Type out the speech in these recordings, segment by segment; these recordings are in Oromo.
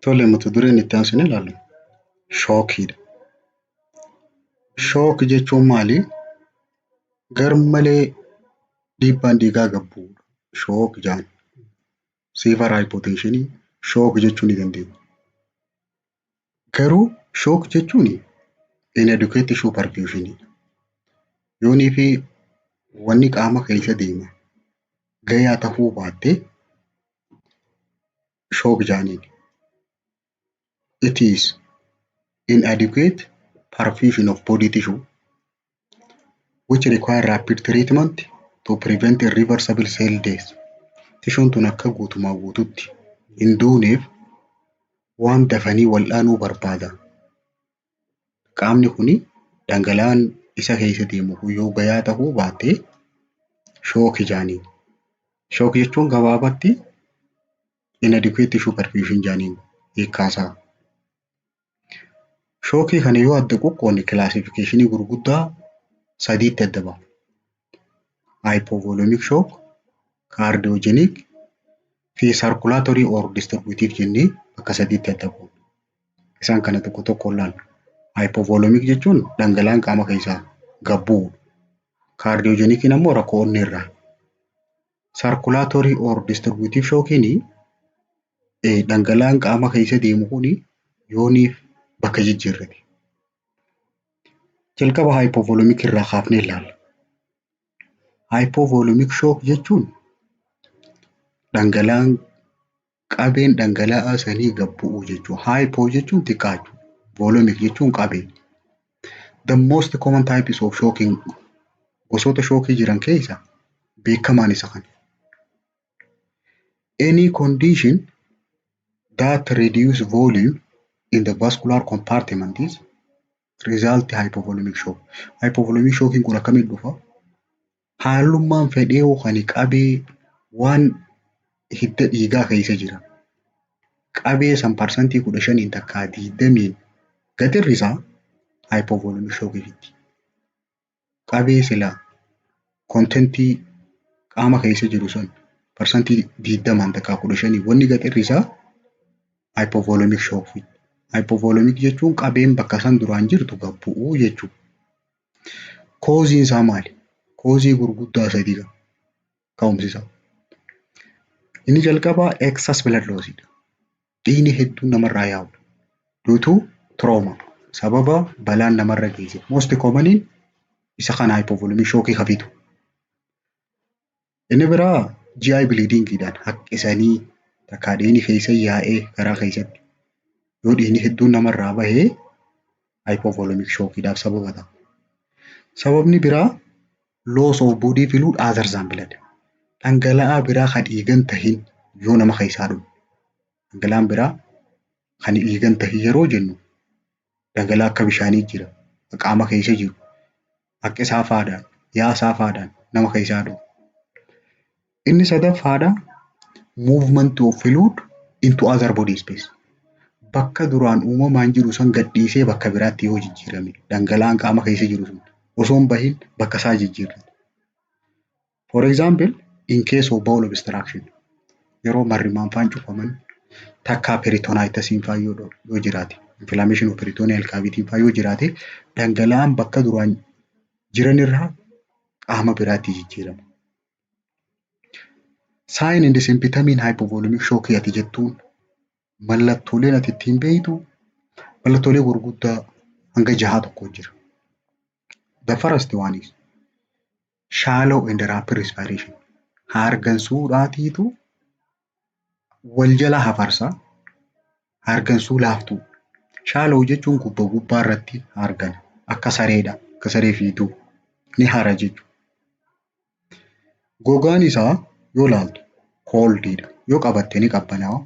Tole, mata dureen itti aansinee ilaallu shockiidha. Shock jechuun maali? Garmalee dhiibbaan dhiigaa gad bu'uudha. Shock jedhama. Severe hypotension shock jechuu ni dandeenya. Garuu shock jechuun inadequate tissue perfusion, yoonii fi wanni qaama keessa deemu gahaa tahuu baatte shock jedhaniin. It is inadequate perfusion of body tissue which require rapid treatment to prevent irreversible cell death. Tishuun tun akka guutumaan guututti hin duuneef waan dafanii wal'aanuu barbaada. Qaamni kuni dhangala'aan isa keessa deemu kun yoo gahaa tahuu baate shock jedhaniin. Shock jechuun gabaabatti inadequate tissue perfusion jedhaniin hiikkaasaa. Shockii kana yoo adda qoqqoodne classificationii gurguddaa sadiitti adda baafna. Hypovolemic shock, cardiogenic fi circulatory or distributive jennee bakka sadiitti adda qoodna. Isaan kana tokko tokkoon ilaalla. Hypovolemic jechuun dhangala'aan qaama keessaa gad bu'uudha. Cardiogeniciin ammoo rakkoo onnee irraa. Circulatory or distributive shockiin dhangala'aan qaama keessa deemu kuni yooniif bakka jijjiirrate. Jalqaba hypovolemic irraa kaafnee ilaalla. Hypovolemic shock jechuun dhangala'aan qabeen dhangala'aa sanii gad bu'uu jechuudha. Hypo jechuun xiqqaachuu, volemic jechuun qabee. The most common types of shocking, gosoota shockii jiran keessa beekamaan isa kana. Any condition that reduce volume in the vascular compartment is result hypovolemic shock. Hypovolemic shockiin kun akkamiin dhufa? Haalummaan fedhee kan qabee waan hidda dhiigaa keessa jira. Qabee san 15%n takkaa 20n gad hir'isaa, hypovolemic shockii fiddi. Qabee silaa contentii qaama keessa jiru sun 20%n takkaa 15n wanni gad hir'isaa hypovolemic shock fiddi. Hypovolemic jechuun qabeen bakka san duraan jirtu gad bu'uu jechuudha. Causeiin isaa maali? Causeii gurguddaa sadii qaba ka'umsi isaa. Inni jalqabaa excess blood loss dha. Dhiigni hedduun namarraa yaa'udha. Due to trauma, sababa balaan namarra geesse. Most common isa kana, hypovolemic shockii ka fidu. Inni biraa GI bleedingidhaan, haqqisanii takkaa dhiigni keessa yaa'ee garaa keessatti yoo dhiigni hedduun namarraa bahee hypovolemic shockiidhaaf sababa ta'a. Sababni biraa loss of body fluid other than blood. Dhangala'aa biraa kan dhiigan tahin yoo nama keessaa dhume. Dhangala'aan biraa kan dhiigan tahin yeroo jennu dhangala'aa akka bishaanii jira. Qaama keessa jiru. Haqqisaa fa'aadhaan, yaasaa fa'aadhaan nama keessaa dhumu. Inni sadaffaadha, movement of fluid into other body space. Bakka duraan uumamaan jiru san gadhiisee bakka biraatti yoo jijjiirame, dhangala'aan qaama keessa jiru sun osoo hin bahin bakka isaa jijjiirrate. For example, in case of bowel obstruction, yeroo marrimaan faan cufaman takkaa peritonitis faa yoo jiraate, inflammation of peritoneal cavity faa yoo jiraate, dhangala'aan bakka duraan jiran irraa qaama biraatti jijjiirama. Sign and symptom hypovolemic shock ati jettuun, mallattooleen ati ittiin beektu, mallattoolee gurguddaa hanga jahaa tokko jira. The first one is shallow and rapid respiration. Hargansuudhaatiitu wal jala hafarsa. Hargansuu laaftuu. Shallow jechuun gubbaa gubbaa irratti hargana. Akka sareedha. Akka saree fiiguu ni hara jechuudha. Gogaan isaa yoo ilaaltu coldiidha. Yoo qabatte ni qabbanaa'a.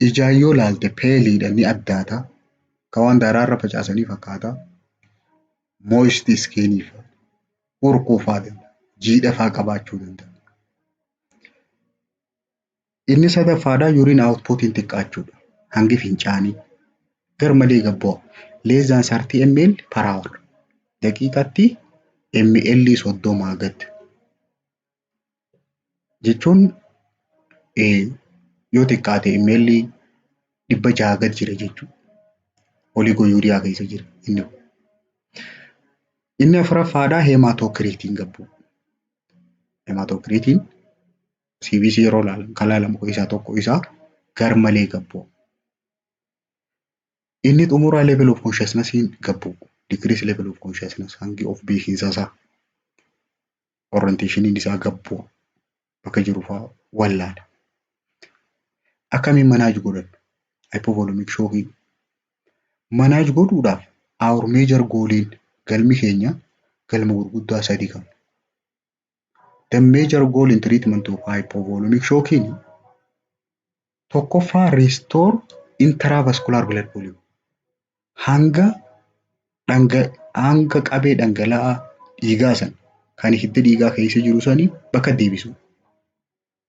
Ijaan yoo ilaalte paleiidha, ni addaata. Akka waan daaraa irra facaasanii fakkaata. Moist skinii fa'a, hurkuu fa'aa danda'a. Jiidha fa'aa qabaachuu danda'a. Inni sadaffaadhaa urine outputiin xiqqaachuudha. Hangi fincaanii garmalee gad bu'a. Less than 30 ml per hour. Daqiiqatti ml 30 gad. Jechuun yoo xiqqaate ml 600 gad jira jechuudha. Oliguria keessa jira inni kun. Inni afuraffaadhaa hematocritiin gabbu. Hematocritiin CBC yeroo ilaalan kan ilaalamu keessaa tokko isaa garmalee gabbu. Inni xumuraa level of consciousness gabbu. Decrease level of consciousness, hangi of beekinsa isaa, orientationiin isaa gabbu, bakka jiru fa'aa wallaala. Akkamiin manage godhan hypovolemic shockii? Manage godhuudhaaf our major goaliin, galmi keenya, galma gurguddaa sadii qabna. The major goal in treatment of hypovolemic shockiin tokkoffaa restore intravascular blood volume. Hanga qabee dhangala'aa dhiigaa san kan hidda dhiigaa keessa jiru sanii bakka deebisu.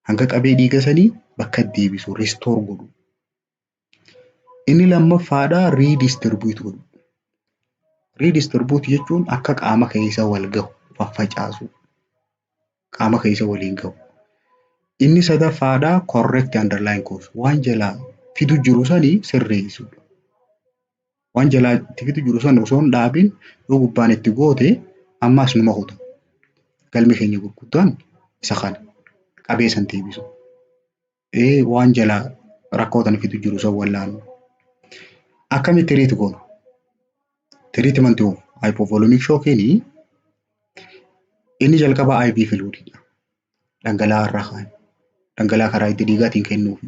Hanga qabee dhiiga sanii bakka deebisu, restore godhu. Inni lammaffaadhaa redistribute godhu. Redistribute jechuun akka qaama keessa wal gahu faffacaasu. Qaama keessa waliin gahu. Inni sadaffaadhaa correct underlying cause, waan jalaa fidu jiru sanii sirreessudha. Waan jalaa itti fidu jiru sana osoo hin dhaabin yoo gubbaan itti goote ammas numa kuta. Galmi keenya gurguddaan isa kana. Qabee san deebisu. Waan jalaa rakkoo tana fidu jiru san wallaanu. Akkamitti treat goona? Treatment of hypovolemic shockiin inni jalqabaa IV fluididha. Dhangala'aa irraa kaa'an. Dhangala'aa karaa hidda dhiigaatiin kennuufi.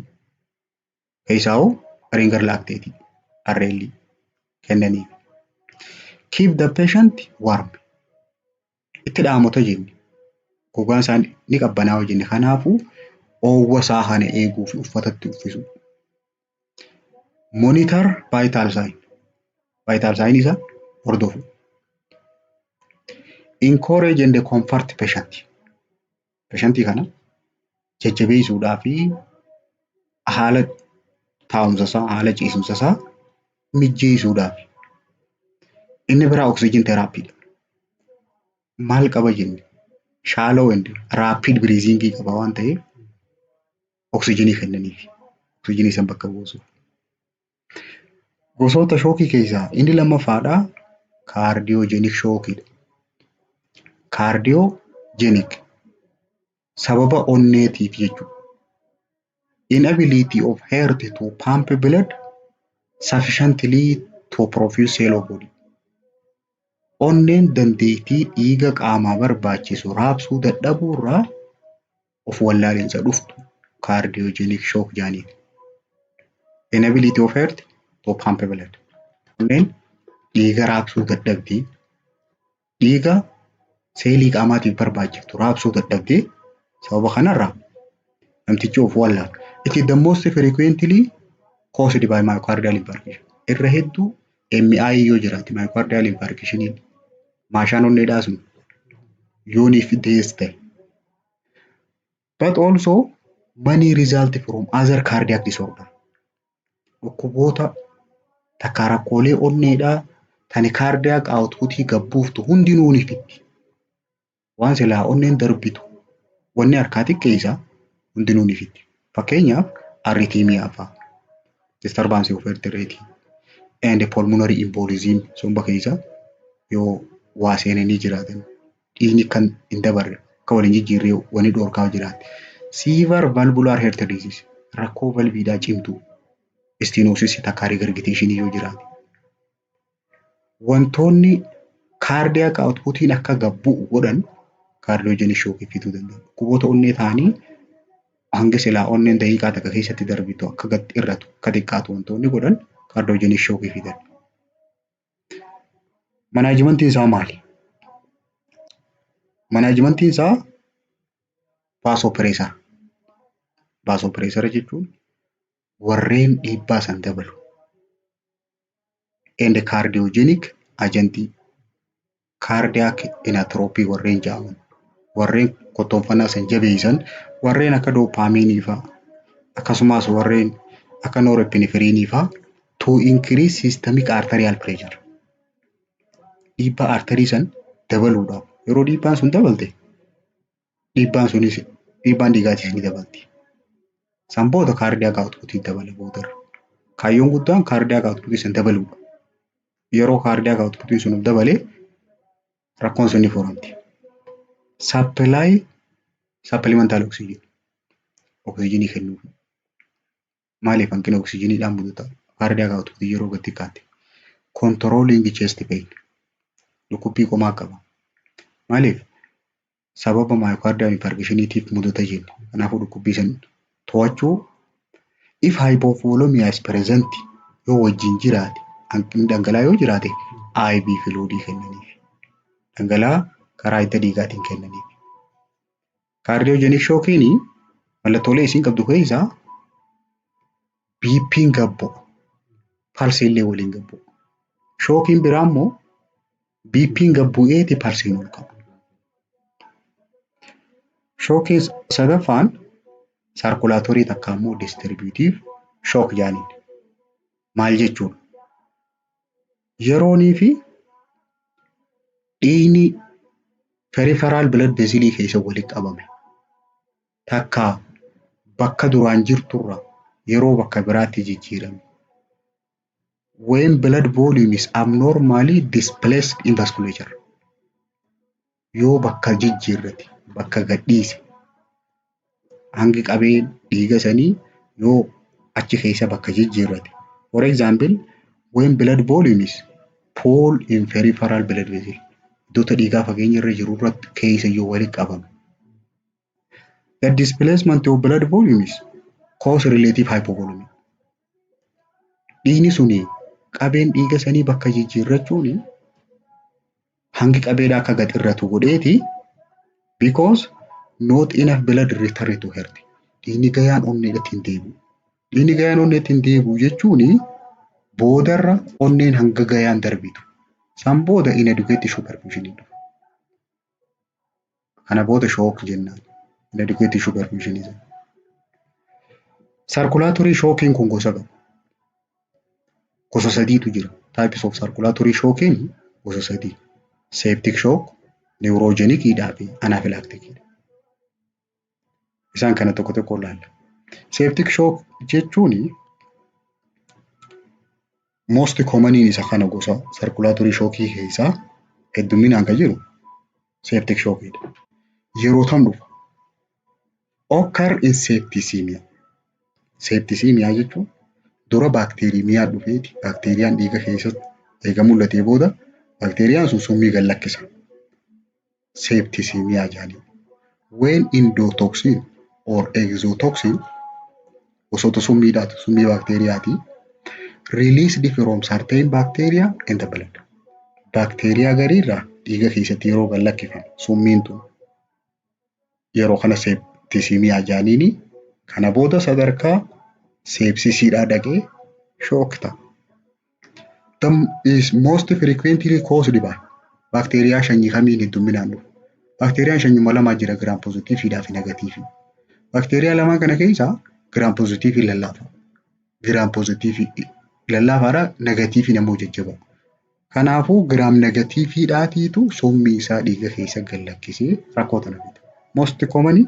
Keessaawuu Ringer lactate, RL kennaniif. Keep the patient warm. Itti dhaamota jenne. Gogaan isaa ni qabbanaa'u jenne. Kanaafuu oowwa isaa kana eeguu fi uffatatti uffisu. Monitor vital sign. Vital sign isaa hordofu. Encourage and comfort patient. Patientii kana jajjabeessuudhaa fi haala taa'umsa isaa, haala ciisumsa isaa mijjeessuudhaaf. Inni biraa oxygen therapydha. Maal qaba jenne? Shallow and rapid breathing qaba waan ta'eef oksijiinii kennaniif. Oksijiinii san bakka buusuuf. Gosoota shockii keessaa inni lammaffaadhaa cardiogenic shockiidha. Cardiogenic sababa onneetiif jechuudha. Inability of heart to pump blood sufficiently to perfuse cell of body. Onneen dandeettii dhiiga qaamaa barbaachisu raabsuu dadhabuurraa of wallaalinsa dhuftu cardiogenic shock jedhaniin. Inability of heart to pump blood. Onneen dhiiga raabsuu dadhabdee, dhiiga seelii qaamaatiif barbaachiftu raabsuu dadhabdee, sababa kanarraa namtichi of wallaala. It is the most frequently caused by myocardial infarction. Irra hedduu MI yoo jiraate, myocardial infarction, maashaan onneedhaa sun yooniif dees ta'e. But also many result from other cardiac disorder. Dhukkuboota takka rakkoolee onneedhaa tani cardiac outputii gabbuuftu hundinuu ni fiddi. Waan silaa onneen darbitu wanni harkaa xiqqeessa hundinuu ni fiddi. Fakkeenyaaf arrhythmia fa'a, disturbance of heart rate and pulmonary embolism, somba keessa yoo waa seenanii jiraatan dhiigni kan hin dabarre akka waliin jijjiirree wanni dhoorkaa jiraate. Severe valvular heart disease, rakkoo valviidhaa cimtuu, stenosis takka regurgitation yoo jiraate. Wantoonni cardiac outputiin akka gad bu'u godhan cardiogenic shockii fiduu danda'u. Dhukkuboota onnee ta'anii hanga silaa onneen daqiiqaa takka keessatti darbitu akka gad hir'atu, akka xiqqaatu wantoonni godhan cardiogenic shockii fidan. Managementiin isaa maali? Managementiin isaa vasopressor. Vasopressor jechuun warreen dhiibbaa san dabalu. And cardiogenic agentii, cardiac inotropy warreen jedhaman, warreen kottoonfannaa san jabeessan, warreen akka dopamine fa'a, akkasumas warreen akka norepinephrine fa'a, to increase systemic arterial pressure. Dhiibbaa arterii san dabaluudhaaf. Yeroo dhiibbaan sun dabalte, dhiibbaan sunis, dhiibbaan dhiigaatis ni dabalti. San booda cardiac outputii dabala boodarra. Kaayyoon guddaan cardiac outputii san dabaluudha. Yeroo cardiac outputiin sun dabalee rakkoon sun ni furamti. Supply supplemental oxygen, oksijiinii kennuuf. Maaliif? Hanqina oksijiiniidhaan mudata cardiac outputii yeroo gad xiqqaate. Controlling chest pain, dhukkubbii qomaa qaba. Maaliif? Sababa myocardial infarctioniitiif mudata jenna. Kanaafuu dhukkubbii san to'achuu. If hypovolemia is present, yoo wajjin jiraate, hanqinni dhangala'aa yoo jiraate, IV fluidii kennaniif. Dhangala'aa karaa hidda dhiigaatiin kennaniif. Cardiogenic shockiin mallattoolee isiin qabdu keessaa BP'n gad bu'a. Pulsii illee waliin gad bu'a. Shockiin biraa immoo BP'n gad bu'eeti pulsiin ol ka'a. Shockiin sadaffaan circulatory takka immoo distributive shock jedhaniin. Maal jechuudha? Yeroonii fi dhiigni peripheral blood vesselii keessa walitti qabame takka bakka duraan jirturraa yeroo bakka biraatti jijjiirame. When blood volume is abnormally displaced in vasculature. Yoo bakka jijjiirrate, bakka gadhiise, hangi qabeen dhiiga sanii yoo achi keessa bakka jijjiirrate. For example, when blood volume is pool in peripheral blood vessel. Iddoota dhiigaa fageenya irra jiru irratti keessa yoo walitti qabame. The displacement of blood volume is cause relative hypovolemia. Dhiigni suni qabeen dhiiga sanii bakka jijjiirrachuun hangi qabeedhaa akka gad irratu godheeti, because not enough blood return to heart. Dhiigni gayaan onneedhatti hin deebi'u. Dhiigni gayaan onneetti hin deebi'u jechuun boodarra onneen hanga gayaan darbitu. San booda inadequate tissue perfusion dhufa. Kana booda shock jennaan. Inadequate tissue perfusion. Circulatory shockiin kun gosa qaba. Gosa sadiitu jira. Types of circulatory shockiin gosa sadii. Septic shock, neurogenicidhaa fi anaphylacticidha. Isaan kana tokko tokko ilaalla. Septic shock jechuun most commoniin isa kana, gosa circulatory shockii keessaa hedduminaan kan jiru septic shockiidha. Yeroo tam dhufa? Occur in septicemia. Septicemia jechuun dura bacteremia dhufeeti, baakteeriyaan dhiiga keessatti eega mul'atee booda baakteeriyaan sun summii gad lakkisa. Septicemia jedhanii. When endotoxin or exotoxin, gosoota summiidhaati, summii baakteeriyaati, released from certain bacteria in the blood. Baakteeriyaa gariirraa dhiiga keessatti yeroo gad lakkifamu summiin tun yeroo kana septicemia jedhaniini. Kana booda sadarkaa sepsisiidhaa dhaqee shock ta'a. The is most frequently caused by baakteeriyaa sanyii kamiin hedduminaan dhufa? Baakteeriyaan sanyuma lamaa jira, gram positiveiidhaa fi negativeii. Baakteeriyaa lamaan kana keessaa gram positiveii lallaafa. Gram positiveii lallaafaadha, negativeiin ammoo jajjaba. Kanaafuu gram negativeiidhaatiitu summii isaa dhiiga keessa gad lakkisee rakkoo tana fida. Most common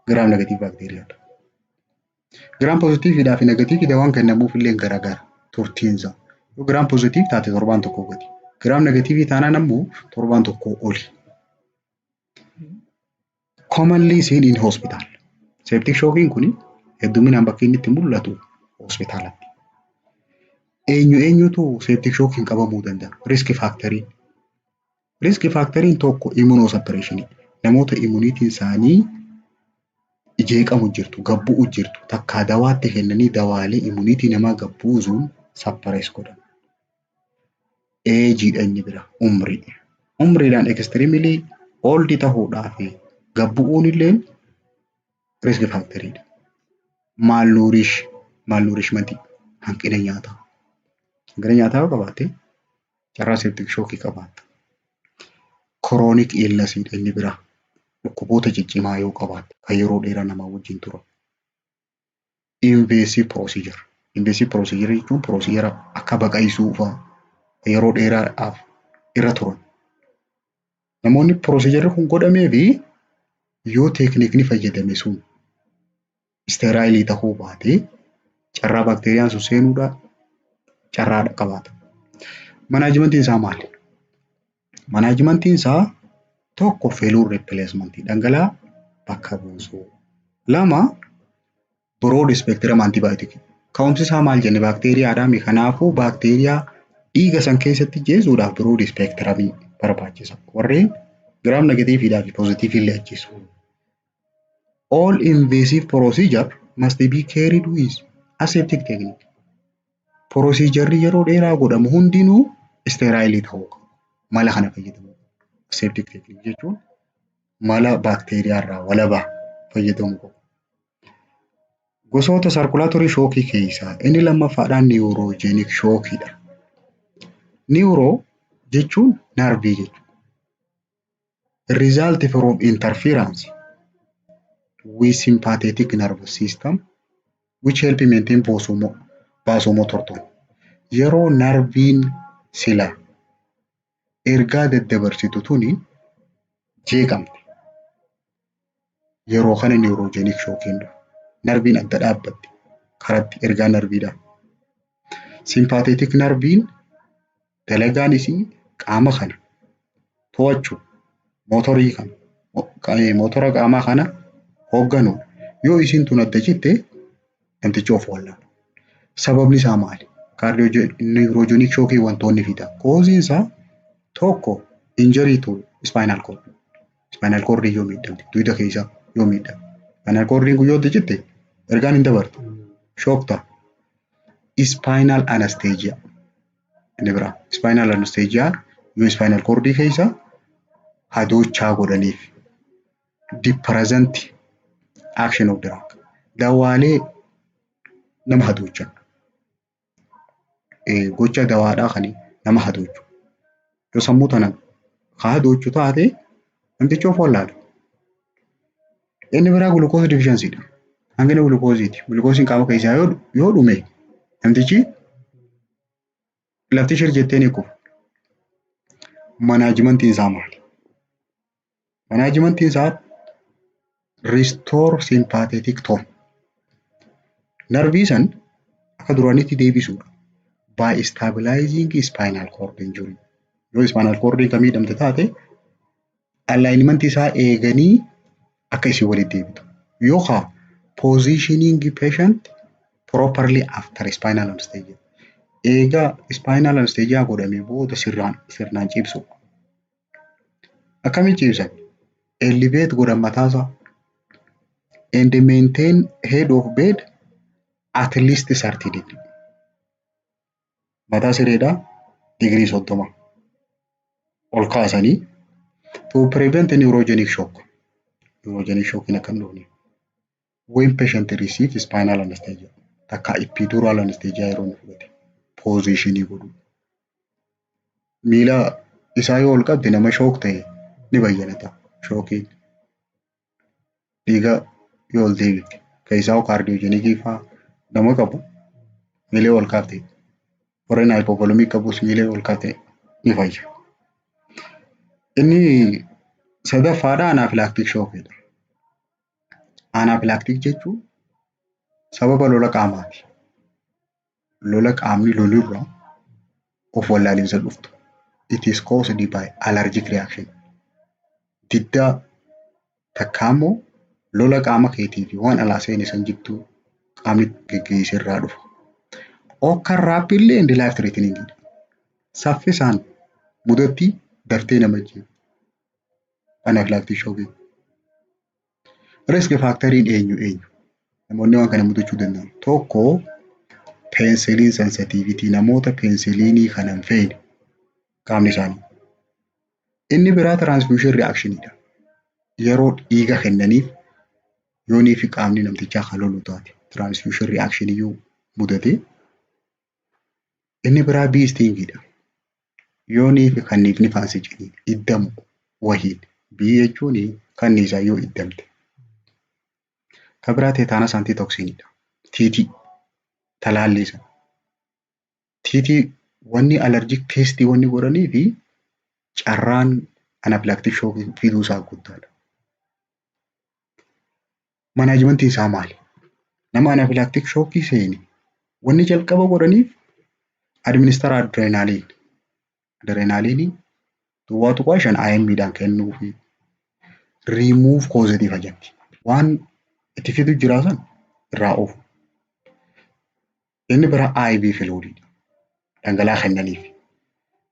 gram negative baakteeriyaadha. Gram positiveiidhaa fi negativeii dawaan kennamuuf illee garagara turtiinsa. Yoo gram positive taate torbaan tokko gadi. Gram negativeii taanaan ammoo torbaan tokko oli. Commonly seen in hospital. Septic shockiin kun hedduminaan bakki inni itti mul'atu hospitaalatti. Eenyu eenyutu septic shockiin qabamuu danda'a? Risk factoriin. Risk factoriin tokko immunosuppressionii. Namoota immunityiin isaanii jeeqamu jirtu, gabbu'u jirtu, takkaa dawaatti kennanii dawaalee immunity namaa gabbuusuun suppress godhan. Ageiidha inni bira, umrii. Umriidhaan extremely old ta'uudhaa fi gabbu'uun illee risk factoriidha. Malnourishmentii, hanqina nyaataa. Hanqina nyaataa yoo qabaatte carraa septic shockii qabaatta. Chronic illnessiidha inni biraa. Dhukkuboota ciccimaa yoo qabaatte kan yeroo dheeraa namaa wajjin turan. Invasive procedure. Invasive procedure jechuun procedure akka baqaqsuu fa'aa yeroo dheeraadhaaf irra turan. Namoonni procedurri kun godhamee fi yoo techniqueni fayyadame sun sterileii ta'uu baate carraa baakteeriyaan sun seenuudhaa Carraa qabaata. Managementiin isaa maali? Managementiin isaa tokko, fluid replacementii, dhangala'aa bakka buusuu. Lama, broad spectrum antibioticii. Ka'umsi isaa maal jenne? Baakteeriyaadhaami. Kanaafuu baakteeriyaa dhiiga san keessatti jeesuudhaaf broad spectrumii barbaachisa. Warreen gram negativeiidhaa fi positiveii illee ajjeesu. All invasive procedure must be carried with aseptic technique. Procedureri yeroo dheeraa godhamu hundinuu sterileii ta'uu qabu. Mala kana fayyadamuu. Aseptic technique jechuun mala baakteeriyaa irraa walabaa fayyadamuu qabu. Gosoota circulatory shockii keessaa inni lammaffaadhaan neurogenic shockiidha. Neuro jechuun nerveii jechuudha. Result from interference with sympathetic nervous system which help maintain vasomotor tone. Yeroo nerveiin sila ergaa daddabarsitu tuni jeeqamte, yeroo kana neurogenic shockiin dhufa. Nerveiin adda dhaabbatti karatti ergaa nerveiidhaa. Sympathetic nerveiin dalagaan isii qaama kana to'achuu, motorii kana, motora qaamaa kana hoogganuudha. Yoo isiin tun adda citte, namtichi of wallaala. Sababni isaa maali? Neurogenic shockii wantoonni fidan. Causeiin isaa tokko, injury to spinal cord. Spinal cord yoo miidhamte, dugda keessa yoo miidhame. Spinal cord kun yoo adda citte ergaan hin dabartu. Shock ta'a. Spinal anesthesia. Inni biraa spinal anesthesia yoo spinal cord keessa hadoochaa godhaniif. Depressant action of drug. Dawaalee nama hadoochan. Gocha dawaadhaa kan nama hadoochu. Yoo sammuu tana ka hadoochu taate, namtichi of wallaala. Inni biraa glucose deficiencyidha. Hanqina glucoseiiti. Glucoseiin qaama keessaa yoo dhume, namtichi lafti shir jettee ni kufa. Managementiin isaa maali? Managementiin isaa restore sympathetic tone. Nerveii san akka duraanitti deebisuudha. By stabilizing spinal cord injury. Yoo spinal cord kan miidhamte taate, alignment isaa eeganii akka isin walitti deebitu. Yookaan positioning patient properly after spinal anesthesia. Eegaa spinal anesthesia godhamee booda sirnaan ciibsu. Akkamiin ciibsan? Elevate godhan mataasaa and maintain head of bed at least 30 degree. Mataa sireedhaa digirii 30 ol kaasanii to prevent neurogenic shock. Neurogenic shockiin akka hin dhufne. When patient receive spinal anesthesia, takka epidural anesthesia yeroo inni fudhate, positionii godhu. Miila isaa yoo ol qabde, nama shock ta'e ni bayyanata shockiin. Dhiiga yoo ol deebifte, keessaa cardiogenicii fa'aa nama qabu miila ol kaafte, warreen hypovolemii qabus miila ol kaafte ni fayya. Inni sadaffaadha anaphylactic shockiidha. Anaphylactic jechuun sababa lola qaamaati. Lola qaamni lolurraa of wallaalinsa dhuftu. It is caused by allergic reaction. Diddaa takkaa immoo lola qaama keetii fi waan alaa seene san jidduu qaamni geggeesse irraa dhufa. Occur rapidly and life threatening. Saffisaan mudatti daftee nama ajjeefti. Anaphylactic shock. Risk factoriin eenyu eenyu? Namoonni waan kana mudachuu danda'an. Tokko, penicillin sensitivity, namoota penicillinii kana hin feene qaamni isaanii. Inni biraa transfusion reactionidha. Yeroo dhiiga kennaniif yoonii fi qaamni namtichaa kan lolu taate, transfusion reaction yoo mudate. Inni biraa bee stingidha. Yoonii fi kanniifni faan si ciniine iddamu wahiin. Bee jechuun kanniisaa yoo iddamte. Kan biraa tetanus antitoxinidha. TT talaallii sana. TT wanni allergic testii wanni godhanii fi carraan anaphylactic shockii fiduu isaa guddaadha. Managementiin isaa maali? Nama anaphylactic shockii seene wanni jalqaba godhaniif Administer adrenaline. Adrenaline 0.5 IM'dhaan kennuufi. Remove causative agent. Waan itti fidu jiraa san irraa oofu. Inni biraa IV fluid, dhangala'aa kennaniif.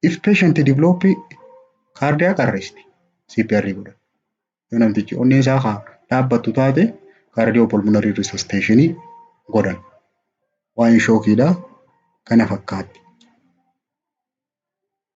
If patient develop cardiac arrest, CPR godhan. Yoo namtichi onneen isaa haa dhaabbattu taate, cardiopulmonary resuscitation godhan. Waa'een shockiidhaa kana fakkaatti.